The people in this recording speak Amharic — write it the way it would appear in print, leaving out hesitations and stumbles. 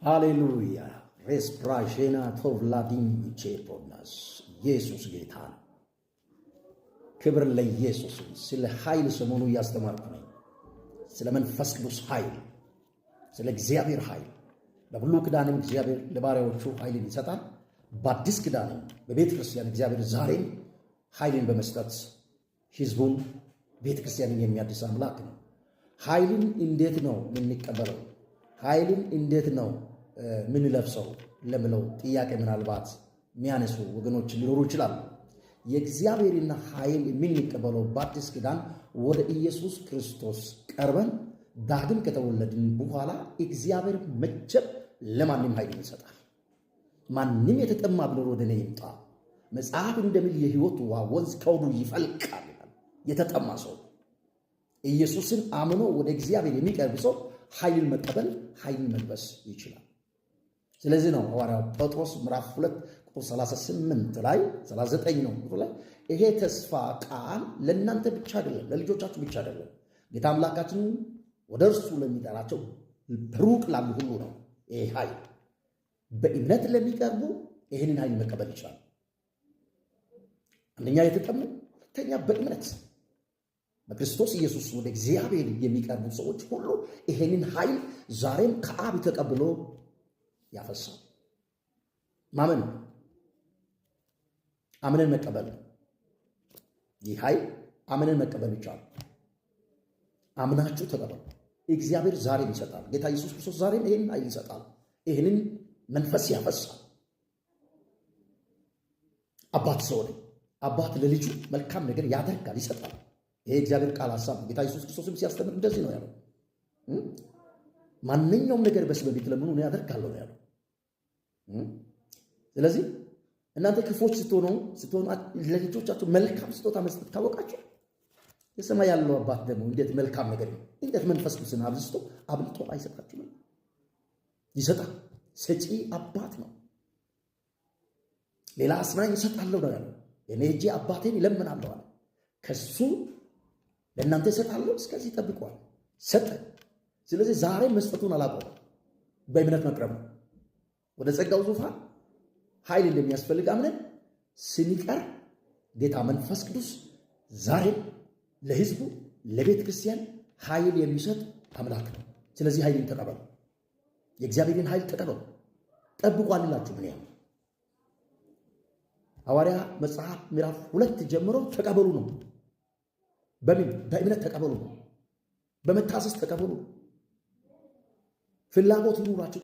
ሃሌሉያ ሬስፕራሼና ቶቭላዲም ቼፖናስ ኢየሱስ ጌታ ነው። ክብር ለኢየሱስ። ስለ ኃይል ሰሞኑ እያስተማርኩ ነኝ። ስለ መንፈስ ቅዱስ ኃይል፣ ስለ እግዚአብሔር ኃይል። በብሉይ ኪዳንም እግዚአብሔር ለባሪያዎቹ ኃይልን ይሰጣል። በአዲስ ኪዳንም በቤተ ክርስቲያን እግዚአብሔር ዛሬም ኃይልን በመስጠት ሕዝቡን ቤተ ክርስቲያንን የሚያድስ አምላክ ነው። ኃይልን እንዴት ነው የምንቀበለው? ኃይልን እንዴት ነው ምንለብሰው ለምለው ጥያቄ ምናልባት የሚያነሱ ወገኖች ሊኖሩ ይችላሉ። የእግዚአብሔርና ኃይል የምንቀበለው በአዲስ ኪዳን ወደ ኢየሱስ ክርስቶስ ቀርበን ዳግም ከተወለድን በኋላ እግዚአብሔር መቼም ለማንም ኃይልን ይሰጣል። ማንም የተጠማ ቢኖር ወደ እኔ ይምጣ፣ መጽሐፍ እንደሚል የሕይወት ውሃ ወንዝ ከሆዱ ይፈልቃል ይላል። የተጠማ ሰው ኢየሱስን አምኖ ወደ እግዚአብሔር የሚቀርብ ሰው ኃይልን መቀበል ኃይልን መልበስ ይችላል። ስለዚህ ነው ሐዋርያው ጴጥሮስ ምዕራፍ 2 ቁጥር 38 ላይ 39 ነው ቁጥር ላይ ይሄ ተስፋ ቃል ለእናንተ ብቻ አይደለም፣ ለልጆቻችሁ ብቻ አይደለም፣ ጌታ አምላካችን ወደ እርሱ ለሚጠራቸው ሩቅ ላሉ ሁሉ ነው። ይሄ ኃይል በእምነት ለሚቀርቡ ይህንን ኃይል መቀበል ይችላል። አንደኛ የተጠሙ፣ ሁለተኛ በእምነት በክርስቶስ ኢየሱስ ወደ እግዚአብሔር የሚቀርቡ ሰዎች ሁሉ ይሄንን ኃይል ዛሬም ከአብ ተቀብሎ ያፈሳል። ማመን ነው። አምነን መቀበል ነው። ይህ ኃይል አምነን መቀበል ብቻ ነው። አምናችሁ ተቀበሉ። እግዚአብሔር ዛሬም ይሰጣል። ጌታ ኢየሱስ ክርስቶስ ዛሬም ይህንን ኃይል ይሰጣል። ይህንን መንፈስ ያፈሳል። አባት ሰው ነኝ። አባት ለልጁ መልካም ነገር ያደርጋል፣ ይሰጣል። ይሄ እግዚአብሔር ቃል ሀሳብ ነው። ጌታ ኢየሱስ ክርስቶስም ሲያስተምር እንደዚህ ነው ያለው። ማንኛውም ነገር በስሜ ብትለምኑ እኔ አደርጋለሁ ነው ያለው። ስለዚህ እናንተ ክፎች ስትሆኑ ለልጆቻችሁ መልካም ስጦታ መስጠት ካወቃችሁ የሰማይ ያለው አባት ደግሞ እንዴት መልካም ነገር ነው፣ እንዴት መንፈስ ቅዱስን አብዝቶ አብልጦ አይሰጣችሁም? ይሰጣል። ሰጪ አባት ነው። ሌላ አጽናኝ እሰጣለሁ ነው ያለው። እኔ ሄጄ አባቴን እለምናለሁ አለ። ከሱ ለእናንተ እሰጣለሁ፣ እስከዚህ ጠብቀዋል። ሰጠ። ስለዚህ ዛሬ መስጠቱን አላቆመም። በእምነት መቅረብ ነው። ወደ ጸጋው ዙፋን ኃይል እንደሚያስፈልግ አምነን ስንቀር ጌታ መንፈስ ቅዱስ ዛሬም ለሕዝቡ ለቤተ ክርስቲያን ኃይል የሚሰጥ አምላክ ነው። ስለዚህ ኃይልን ተቀበሉ። የእግዚአብሔርን ኃይል ተቀበሉ። ጠብቁ አልላችሁ ምን ያህል ሐዋርያ መጽሐፍ ምዕራፍ 2 ጀምሮ ተቀበሉ ነው። በምን በእምነት ተቀበሉ ነው። በመታዘዝ ተቀበሉ። ፍላጎት ይኑራችሁ።